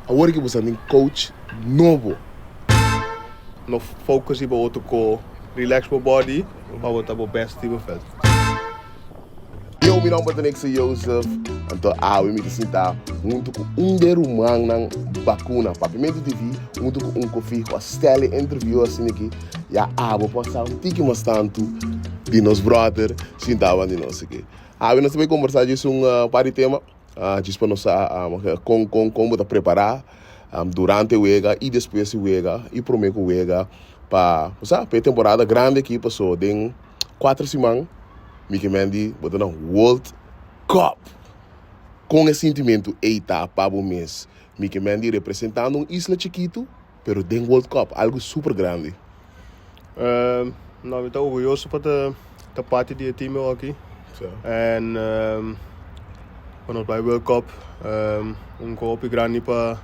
Awor ki boso tin coach nobo. No focus riba otro ko, relax bo body pa bo ta bo best riba veld. Yo, mi nomber ta Nixon Joseph, anto awe mi ta sinta hunto ku un de rumannan Bakuna Papiamento TV hunto ku un kofi ku a stel e interview asina aki ya abo por sa un tiki mas tantu di nos brother sinta banda di nos aki. Awe nos ta bay kombersa djis un par di tema. Djis pa nos sa kon kon kon bo ta prepará durante wega i despues di wega i promé ku wega pa bo sa pa e temporada grandi aki paso den kuater siman mi ke men di bo ta na World Cup. Kon e sintimentu ei ta pa bo mes mi ke men di representando un isla chikitu pero den World Cup algu super grandi. No, mi ta orguyoso pa ta ta parti di e team aki. En pa nos bai World Cup un ko hopi grandi pa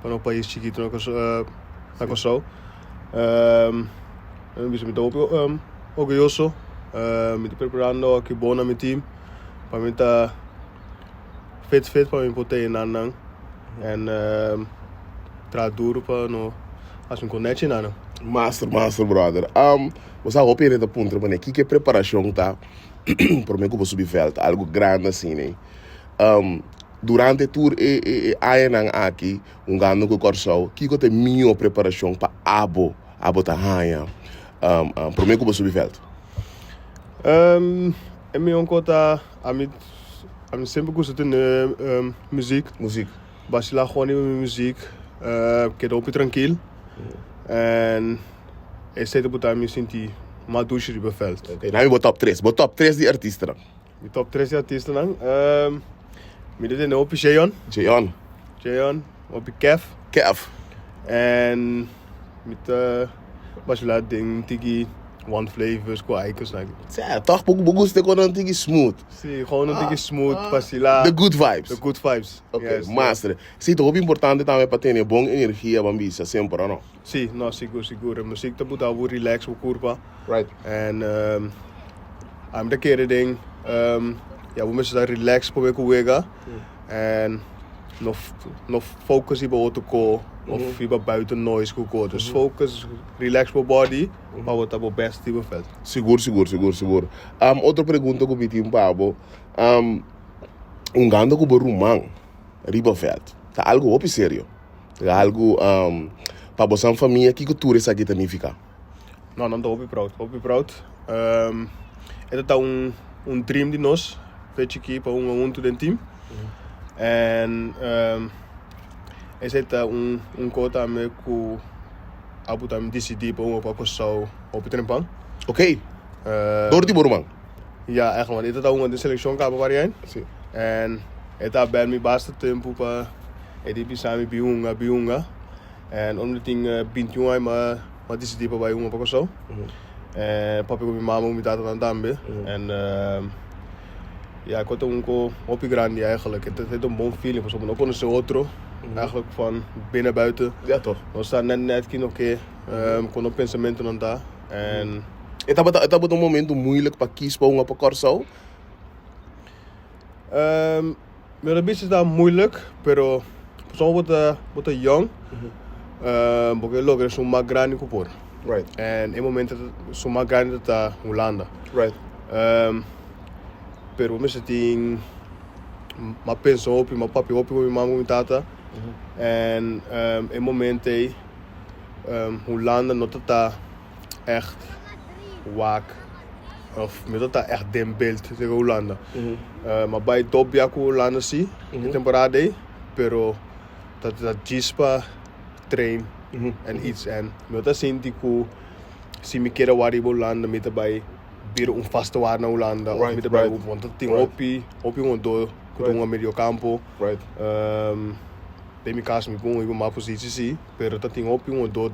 pa nos pais chikito na na Kòrsou. Mi bisa mi ta hopi orguyoso. Mi ta preparando aki bon na mi team pa mi ta fit fit pa mi por ta e nan nan. En traha duro pa no hasi un konechi na nan. Master, master brother. Bo sa hopi hende ta puntra manera kiko e preparashon ta prome ku bo subi vèlt, algu grandi asina ei. Durante tur e e añanan aki hungando ku Kòrsou, kiko ta e mihó preparashon pa abo, abo ta haña prome ku bo subi vèlt? E mihó ku ta ami Ami semper gusta tende muziek. Muziek. Basila gewoon riba mi muziek. Keda hopi trankil. En esei ta buta mi sinti mas dushi riba veld. Ok, nami bo top tres. Bo top tres di artistanan. Mi top tres di artistanan. Mi ta tende hopi Jeon. Jeon. Jeon, hopi Kef. Kef. En mi ta basila den tiki One Flavors ku Icos nan. Sa, toch bo gusta kon nan tiki smooth. Si, gewoon un tiki smooth, basila. The good vibes. The good vibes. Ok, yes, master. Si, ta hopi importante tambe pa tene bon energia, ban bisa, semper, o no? Si, no, sigur, sigur. E muziek ta buta bo relax bo kurpa. Right. En ami ta kere den, ya bo mester ta relax prome ku wega. En no, no focus riba otro ko, of riba buiten noise ku ko. Dus focus, relax bo body. Pa bo ta bo best riba veld. Sigur, sigur, sigur, sigur. Otro pregunta ku mi tin pa bo, hungando ku bo ruman riba veld ta algu hopi serio, ta algu pa bosan famia kiko tur esaki ta nifiká? No, nan ta hopi proud, hopi proud. E ta ta un un dream di nos fe chikí pa hunga huntu den team. En esei ta un un kos tambe ku. Abu ta disidí pa un pa Kòrsou hopi trempan. Ok. Dor di bo ruman? Ya, ègt man. E ta ta hunga den selekshon kaba Bahrein. Si. En e ta bèl mi basta tempu pa e di bisa mi bin hunga, bin hunga. En ora mi tin 21 aña mi a disidí pa bai hunga pa Kòrsou. En papia ku mi mama ku mi tatanan tambe. En ya, ku ta un ku hopi grandi eigenlijk. E ta un bon feeling pasobra bo no konosé otro. Eigenlijk van binnen buiten. Ja toch. Nos ta net net kino ke kon nos pensamentonan ta en. E tabata e tabata un momento moeilijk pa kies pa hunga pa Kòrsou? Mi no ta bisa ta moeilijk pero pasobra bo ta bo ta yong bo ke logra esun mas grandi ku por. Right. En e momento esun mas grandi ta Hulanda. Right. Pero bo mester tin. M'a pensa hopi, m'a papia hopi ku mi mama ku mi tata en e momento ei Hulanda no ta ta ègt wak òf no ta ta ègt den beld den Hulanda. M'a bai dopia ku Hulanda si e temporada ei pero ta ta djis pa train en its en mi no ta sinti ku si mi keda wak riba Hulanda mi ta bai. bira un vaste waar na Hulanda of mi ta bai want ta tin hopi hopi hungadó ku ta hunga medio kampo den mi kas mi por hunga riba mas posisi si pero ta tin hopi hungadó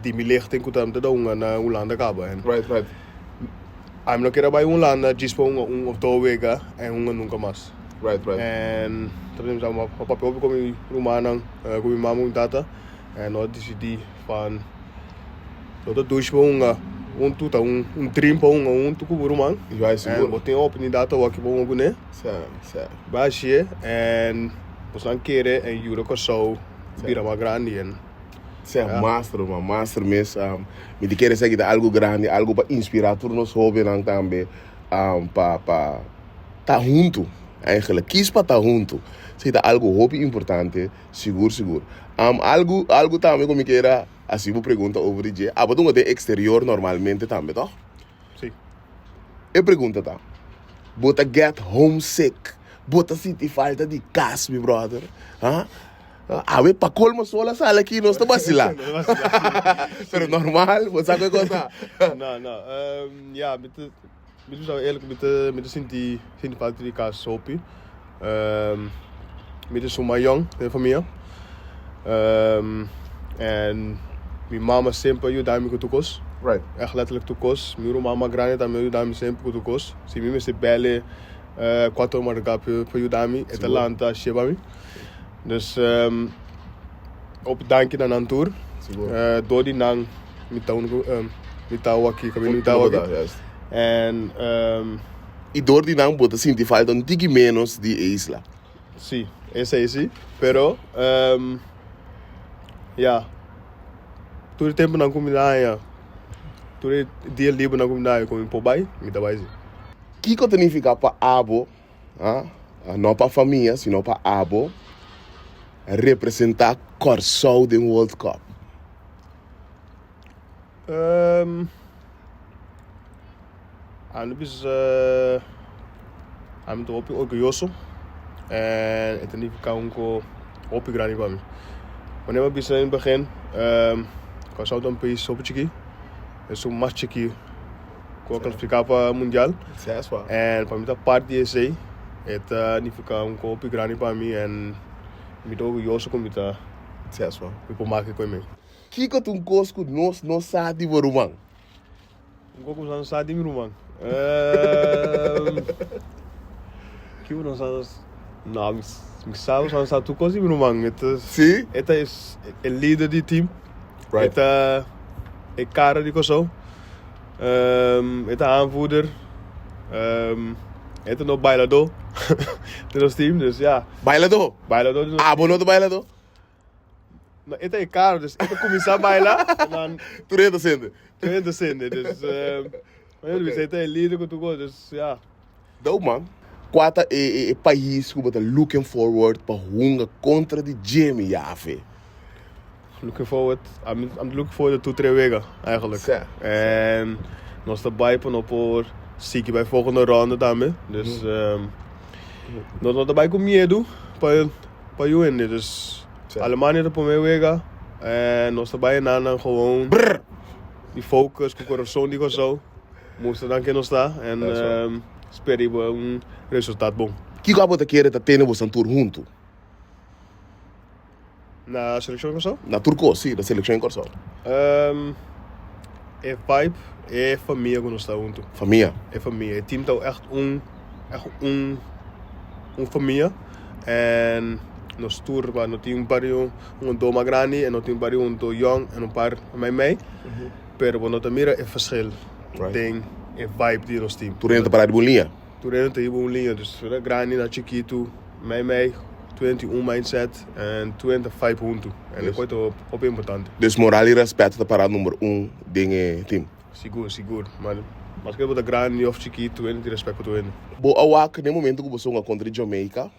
di mi lichting ku ta ta hunga na Hulanda kaba en ami no kere bai Hulanda djis pa hunga un of dos wega en hunga nunka mas en ta bisa mi papia hopi ku mi rumannan ku mi mama ku mi tata en nos a disidí van. Lo ta dushi pa hunga huntu, ta un dream pa hunga huntu ku bo ruman. Bai sigur. En bo tin oportunidat awor ki bo hunga kuné. Sa, sa. Bai hasié en boso nan kere en yuda Kòrsou. bira mas grandi en. Sea master man, master mes. Mi ta kere esaki ta algu grandi, algu pa inspirá tur nos hóbennan tambe pa pa ta huntu eigenlijk. Kis pa ta huntu. Esei ta algu hopi importante, sigur sigur. Algu algu tambe ku mi kere hasi bo pregunta over di dje. Abo ta un den eksterior normalmente tambe, tòg? Sí. E pregunta ta, bo ta get homesick? Bo ta sinti falta di kas, mi brother? Ha? Awe pa colmo sol a sali aki nos ta basila. Pero normal, bo sa cu e cos ta. No, no. Um, ja, mi ta, mi ta bisa eerlijk, mi ta, mi ta sinti, sinti falta di cas hopi. Um, mi ta suma yong den famia. Um, en mi mama semper a yuda mi cu tur cos. Right. Echt letterlijk tur cos. Mi ruman mas grandi tambe a yuda mi semper cu tur cos. Si mi mester bel e cuatro or marduga pa yuda mi, e ta lanta sheba mi. Dus hopi danki na nan tur. Dor di nan mi ta unu mi ta awaki kaminda mi ta awaki. En I dor di nan bo ta sinti falta un tiki menos di e isla. Si, esei si. Pero ya tur e tempunan ku mi ta haña tur e dia libernan ku mi ta haña ku mi por bai mi ta bai si. Kiko ta nifiká pa abo? No pa famia, sino pa abo representá Kòrsou den World Cup. Ami bisa ami ta hopi orguyoso en e ta nifiká un ko hopi grandi pa mi. Wanneer mi a bisa den begin Kòrsou ta un pais hopi chikí, esun mas chikí. Ku a klasifiká pa mundial. En pa mi ta part di esei e ta nifiká un hopi grandi pa mi en mi ta orguyoso ku mi ta mi por maka ku mi. Kiko ta un kos ku nos no sa di bo ruman? Un kos ku nos no sa di mi ruman? Kiko nos no sa? No, mi sa nos no sa tur kos di mi ruman. Si? E ta e lider di team. E ta e kara di Kòrsou. E ta aanvoerder. E ta no bailadó di nos team, dus ya. Bailadó? Bailadó di nos team. Abo no ta bailadó? No, e ta e kara, dus e ta kuminsá baila en dan. Tur hende ta sende. Tur hende ta sende, dus e ta e lider ku tur kos, dus ya. Dope man. Kua ta e e pais ku bo ta looking forward pa hunga kontra di Jimmy Yafe? Looking forward, I'm I'm looking forward to tur wega eigenlijk. Sa. En nos ta bai pa no por sigui bai volgende ronde tambe. Dus nos no ta bai ku miedu pa pa yu hende. Dus Sa. Alemania ta prome wega en nos ta bai enanan gewoon Brr! di focus ku corazon di Kòrsou. Mustra nan ken nos ta en spera riba un resultat bon. Kiko abo ta kere ta tene bosan tur huntu? Na selekshon di Kòrsou? Na tur kos, si, na selekshon di Kòrsou. E vibe, e famia ku nos ta huntu. Famia? E famia, e team ta ègt un, ègt un, un famia en nos tur no tin un par di un doma grandi en no tin un par di un do yòn en un par meimei. Pero bo no ta mira e verschil den e vibe di nos team. Tur hende ta para riba un liña. Tur hende ta riba un liña. Dus ora grandi na chikitu, mei mei, tur hende tin un mindset en tur hende ta vibe huntu. En e kos ta hopi importante. Dus moral i respeto ta para number un den e team. Sigur, sigur. Ma maske bo ta grandi of chikitu, tur hende tin respet pa tur hende. Bo a wak den momento ku bo songa kontra di Jamaica.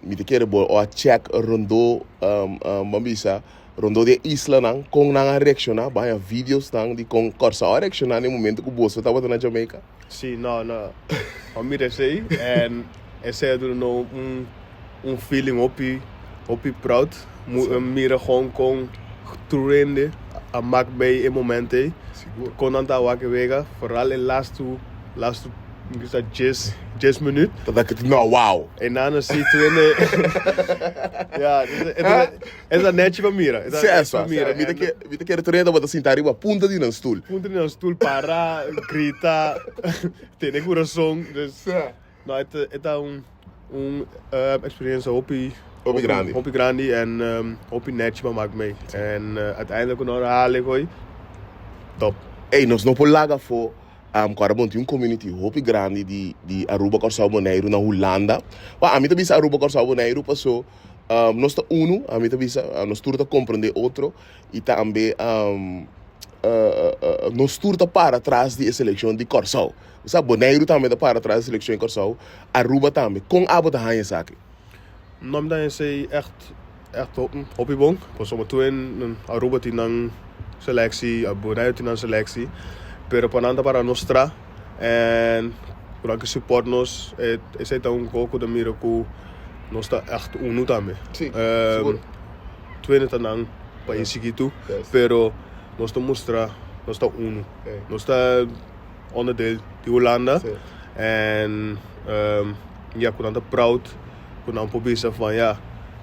Mi ta kere bo a check rondó ban bisa rondó di e islanan kon nan a reakshoná bo haña videosnan di kon Kòrsou a reakshoná na e momento ku boso tabata na Jamaica? Sí, no, no. A mira esei en esei a duna no un un feeling hopi hopi proud. Mira gewoon kon tur hende a mak bei e momento ei. Kon nan ta wak e wega, vooral e lastu lastu Mi gusta djes djes minuut. Ta da kiti no wow. E nana si twende ya e ta nechi pa mira. E ta nechi pa mira. Mi ta mi ta kere tur hende tabata sinta riba punta di nan stoel. Punta di nan stoel para grita tene kurason dus no e ta e ta un un experiencia hopi Hopi grandi. Hopi grandi en hopi nechi pa mak mee. En uiteindelijk ku nan a hal e koe top. Ey nos no por laga afo Ku ora bon tin un community hopi grandi di di Aruba, Kòrsou, Boneiru na Hulanda. Wak ami ta bisa Aruba, Kòrsou, Boneiru paso Nos ta unu, ami ta bisa, nos tur ta komprendé otro i tambe nos tur ta para tras di e selekshon di Kòrsou. Bo sa, Boneiru tambe ta para tras di selekshon di Kòrsou, Aruba tambe. Kon abo ta haña esaki? No, mi ta haña esei ègt, ègt hopi bon, pasobra tur en Aruba tin nan seleksi, Boneiru tin nan seleksi, pero pa nan ta para nos tra en ku nan ke support nos, esei ta un kos ku ta mira ku nos ta ègt unu tambe. Sí, sigur. Twente ta nan pais chikitu, pero nos ta mustra nos ta unu. Nos ta onderdeel di Hulanda en ya ku nan ta proud ku nan por bisa van ya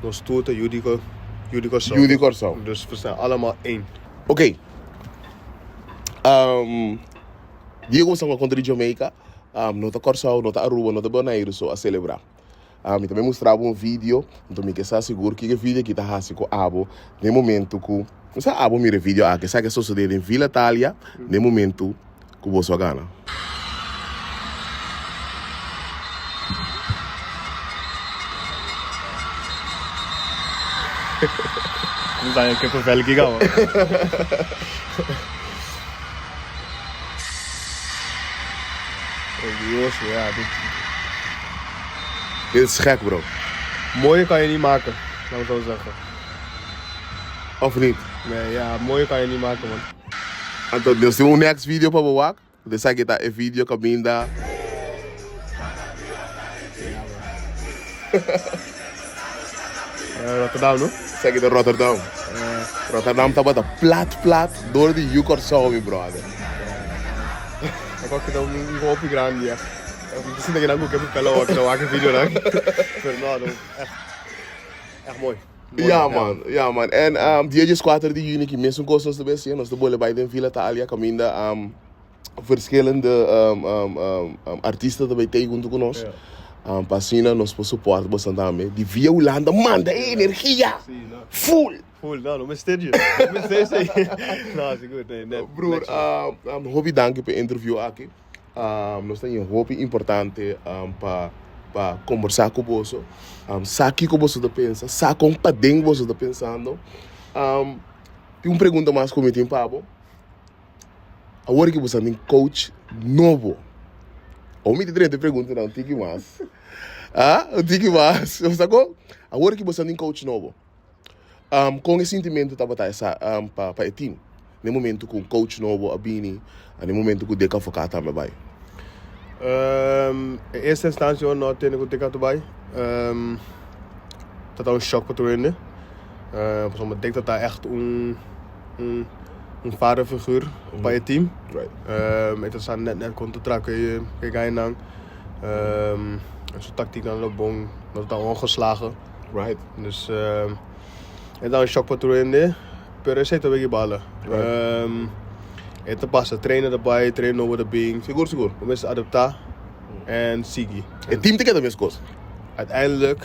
nos tur ta yu di yu di Kòrsou. Yu di Kòrsou. Dus we zijn allemaal één. Oké. Dia ku bo staba kontra di Jamaica, no ta Kòrsou, no ta Aruba, no ta Boneiru so a selebrá. Mi ta bai mustra bo un video, anto mi ke sa sigur kiko e video aki ta hasi ku abo den momento ku, mi sa abo mira e video aki, esaki a sosode den Villa Thalia den momento ku boso a gana. Mi sa ke papel ki gaba. Orguyoso, ja. Dit, Dit is gek bro. Mooier kan je niet maken, laat me zo zeggen. Of niet? Nee, ja, mooier kan je niet maken, man. Anto nos tin un next video pa bo wak. Esaki ta e video kaminda. Rotterdam, no? Esaki ta Rotterdam. Rotterdam tabata plat plat door di yu Kòrsou, mi brother. Awor kita un hopi grandi ya. Mi ta sinta kinan ku ke papel awor kita wak e videonan. Pero no, no, echt, echt mooi. Ya man, ya man. En dia dieskuater di juni ki mesun kos nos ta besi, nos ta bole bai den Villa Thalia kaminda verschillende artista ta bai tei huntu ku nos. Pa asina nos por support boso tambe. Di via Hulanda manda e energia full. Full, no, no mester dje. No mester esei. No, sigur, nee, net. Broer, hopi danki pa e interview aki. Nos ta yin hopi importante pa pa kombersá ku boso, sa kiko boso ta pensa, sa kon paden boso ta pensando. Tin un pregunta mas ku mi tin pa bo. Awor ki bo sa tin coach nobo, awor mi ta drenta e preguntanan un tiki mas, ah, un tiki mas, bo sa kon? Awor ki bo sa tin coach nobo. Kon e sintimentu tabata esa pa pa e team den momento ku un coach nobo a bini a den momento ku Dick Advocaat tambe a bai? E eerste instantie hoor no tende ku Dick a bai ta ta un shock pa tur hende pasobra Dick ta ta echt un un un vaderfiguur pa e team. E ta sa net net kon ta traha ku e gainan su tactieknan lo bon no ta ta ongeslagen. Right. Dus e ta un shock pa tur hende, pero esei ta wiki bala. E ta pasa, trainer ta bai, trainer nobo ta bin. Sigur, sigur. Bo mester adapta en sigui. E team ta keda meskos. Uiteindelijk,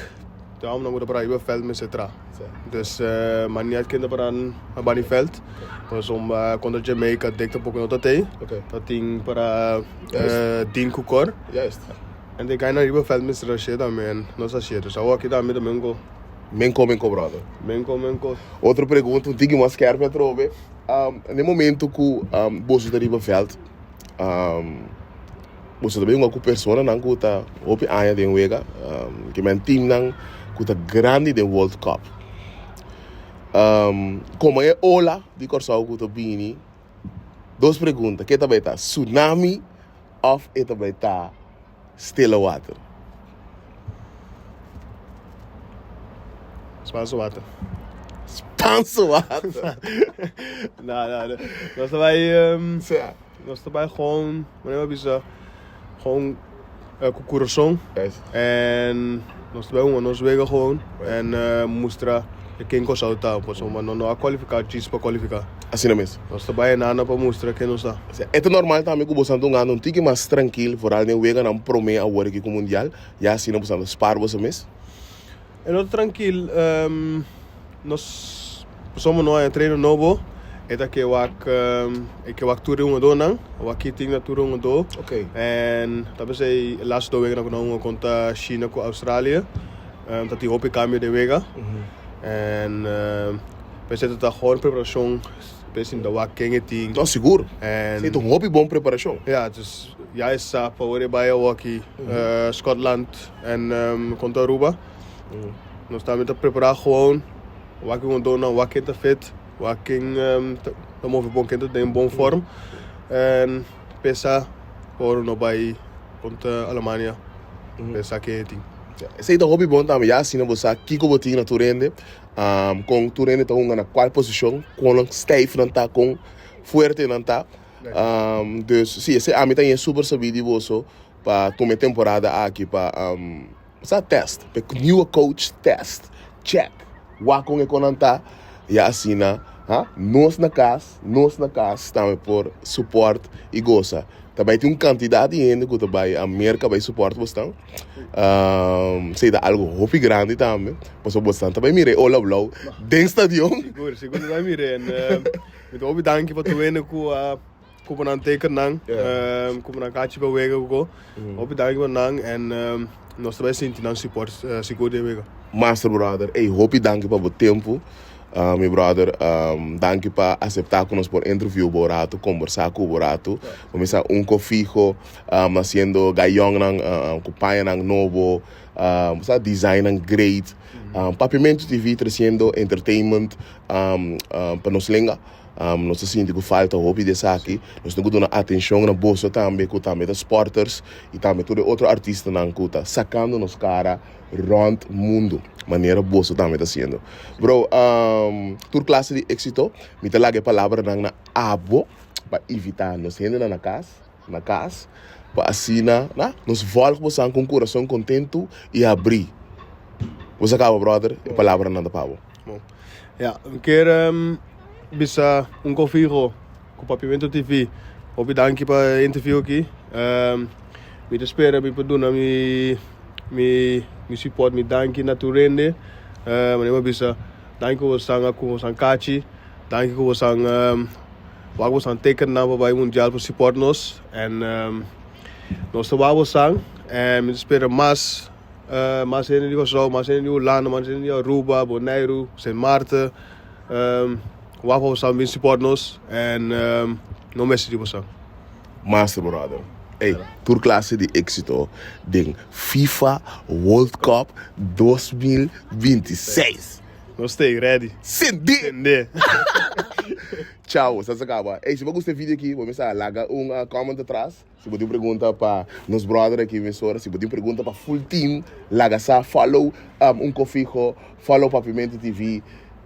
de homnan ku ta para riba veld mester tra. Dus maakt niet uit ken ta para na bani veld. Pasobra kontra Jamaica Dick tampoco no ta tei. Ta tin para Dean Kukor. Juist. En de guy na riba veld mester a shit tambe en nos a shit. Dus awor aki tambe ta menko. Menko menko brother. Menko menko. Otro pregunta un tiki mas skerp atrobe. Na e momento ku boso ta riba veld boso ta bin hunga ku personanan ku ta hopi aña den wega ke men teamnan ku ta grandi den World Cup. Komo e ola di Kòrsou ku ta bini dos pregunta ke ta bai ta tsunami Of e ta bai ta stille water? Spaanse water. Spaanse water? No, no, no. Nos ta bai, um, Sea. nos ta bai gewoon, wanneer we bisa, gewoon eh, ku kurason. Juist. En nos ta bai hunga nos wega gewoon. En eh, mustra de ken Kòrsou ta. Pasobra no no a kualifiká djis pa kualifiká. Asina mes. Nos ta bai enana pa mustra ken nos ta. Osea, e ta normal tambe ku boso ta hungando un tiki mas trankil, foral den weganan promé awor aki ku mundial, ya asina boso ta spar boso mes? E no ta trankil. Nos pasobra no haña trainer nobo, e ta ke wak e ke wak tur e hungadónan, wak ki tin na tur e hungadó. Oké. En ta p'esei e laatste dos weganan ku nan hunga kontra China ku Australia. Ta tin hopi kambio den wega. En p'esei ta ta gewoon preparashon p'e sinta wak ken e tin. No, sigur. Esei ta un hopi bon preparashon. Ya, dus ya e sa pa ora e bai awoki Scotland en kontra Aruba. Nos tambe ta prepará gewoon wak e hondónan, wak ken ta fit, wak ken ta move bon, ken ta den bon vorm. En p'esa pa ora no bai kontra Alemania p'esa ken e tin. Esei ta hopi bon tambe, ya asina bo sa kiko bo tin na tur hende, kon tur hende ta hunga na kual posishon, kon stijf nan ta, kon fuerte nan ta. Dus si, esei ami ta yen super sabí di boso pa tuma e temporada aki pa sa test, pa e nieuwe coach test, check, wak kon e kon nan ta, ya asina ha nos na kas, nos na kas tambe por support i gosa. Ta bai tin un kantidat di hende ku ta bai a Merka bai support bosnan. Esei ta algu hopi grandi tambe, pasobra bosnan ta bai mira e ola blou den stadion. Sigur, sigur ta bai mira en mi ta hopi danki pa tur hende ku a kumpra nan tekennan, kumpra nan kachi pa wega ku ko. Hopi danki pa nan en nos ta bai sinti nan support sigur den wega. Master brother, ey hopi danki pa bo tempu. Mi brother, danki pa aseptá ku nos por interview bo rato, kombersá ku bo rato. Bo mester un kofiho hasiendo gayònnan ku pañanan nobo, bo sa designnan great. Papiamentu TV tresiendo entertainment pa nos lenga. Nos ta sinti ku falta hopi di esaki. Nos tin ku duna atenshon na boso tambe ku tambe ta sporters i tambe tur e otro artistanan ku ta sakando nos kara rond mundu manera boso tambe ta haciendo. Bro, tur clase di éxito. Mi ta laga e palabranan na abo pa invita nos hendenan na cas, na cas, pa asina na nos volg bosan cu un curason contento y abri. Bo sa caba, brother, e palabranan ta pa bo. Bon. Ya, mi kier bisa un kofiho ku Papiamento TV. Hopi danki pa e interview aki. Mi ta spera mi por duna mi mi mi support, mi danki na tur hende. Manera mi a bisa, danki ku bosan a ku bosan kachi, danki ku bosan wak bosan tekennan pa bai mundial pa support nos. En nos ta wak bosan en mi ta spera mas. Mas hende di Kòrsou, mas hende di Hulanda, mas hende di Aruba, Boneiru, Sint Maarten. Wak pa bosan bin support nos en no mester di bosan. Master brother. Ey, tur clase di exito den FIFA World Cup 2026. Nos stay ready. Sende! Sende! Chao, sa sa caba. Ey, si bo gusta e video aki, bo mester laga un comment atras. Si bo tin pregunta pa nos brother aki mesora, si bo tin pregunta pa full team, laga sa, follow Un Kofiho, follow Papiamento TV,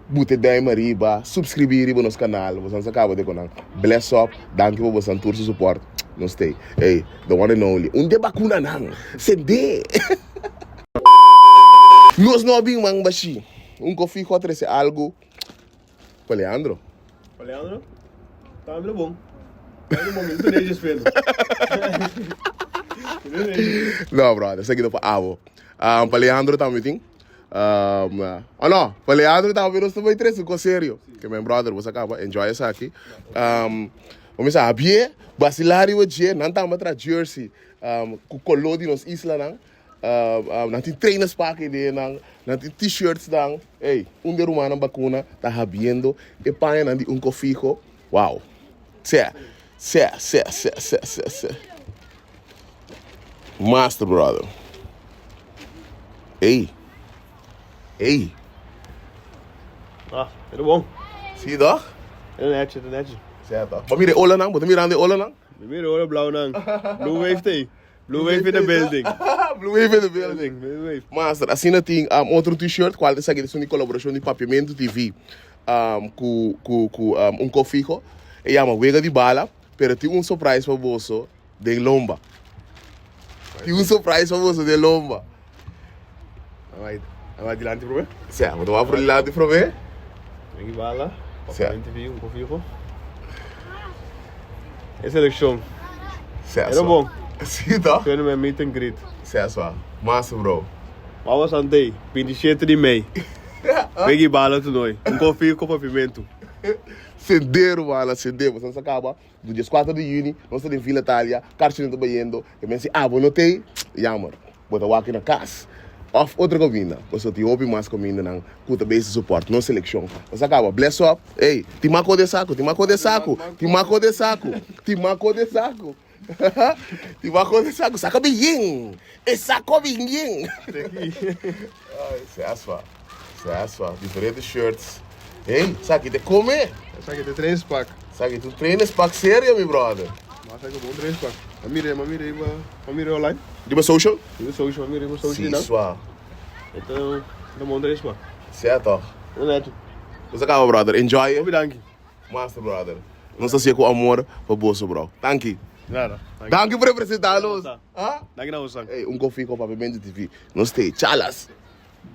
bute duim ariba, subscribi riba nos canal, bosan sa caba de con nan. Bless up, danki pa bosan tur su support, nos stay. Ey, the one and only, un de bacuna nan, sende! Nos no a bin man bashi, Un Kofiho a trece algo Pa Leandro. Pa Leandro? Ta habla bon. Ta habla bon, mi no ta nechi spero. No, brother, esaki ta pa abo. Um, pa Leandro tambe tin. Um, oh no, pa Leandro tambe nos ta bai trese un kos serio. Ke men brother, bo sa kaba, enjoy esaki. Um, bo mester habié, basilar riba dje, nan tambe a traha jersey um, ku koló di nos islanan. Nan tin trainers pa aki den nan, nan tin t-shirts nan. Ey, un di e rumannan bakuna ta habiendo e pañanan di un kofiho. Wow! Sè, sè, sè, sè, sè, sè, sè. Master brother. Ey, ey. Ah, era bon. Si toch? Era nechi, era nechi. Sè toch. Bo mira e olanan, bo ta mirando e olanan? Mi mira e ola blaunan. Blue wave ta ey. Blue Wave in the building. Blue Wave in the building. Blue Wave. Master, asina tin um, otro t-shirt, cual esaki ta un colaboracion di Papiamento TV um, cu, cu, cu um, un cofijo. E llama Wega di Bala, pero tin un surprise pa boso den lomba. Tin un surprise pa boso den lomba. Vai, vai dilanti prome? Sea, bo ta wak por dilanti prome? Wega di Bala, Papiamento TV, un cofijo. E seleccion. Sea, Era bon. Sí, toch? Tiene mijn meet and greet. Sea, swa. Master, bro. Wawa Santé, 27 di mei. Wega di Bala toernooi. Un koffie ku papiamentu. Sendero, mano, sendero. Boso sa kaba. Du dies 4 di juni, nos ta den Villa Italia. Karchi no ta bayendo. E men si abo no tei, jammer. Bo ta wak na kas. Of otro kaminda, pasobra tin hopi mas kamindanan ku ta besi support nos selekshon. Nos a kaba. Bless up. Ey, tin mako den saku, tin mako den saku, tin mako den saku, tin mako den saku. Tin mako den saku. Saka bin yen. E sako bin yen. Ay, seswa. Seswa. Diferente shirts. Hey, saki te kome. Saki te trainingspak. Saki tu trainingspak serio, mi brother. Ma saki bon trainingspak. Ma mire, ma mire, ma mire online. Riba social? Riba social, ma mire riba social. Si, swa. Ito, ito bon trainingspak. Sea toch. Neto. Nos a kaba, brother. Enjoy. Hopi danki. Master, brother. Nos ta hacié cu amor pa boso, bro. Danki. Nada. Danki pa representa nos. Danki na boso. Hey, un koffie cu Papiamento TV. Nos te chalas.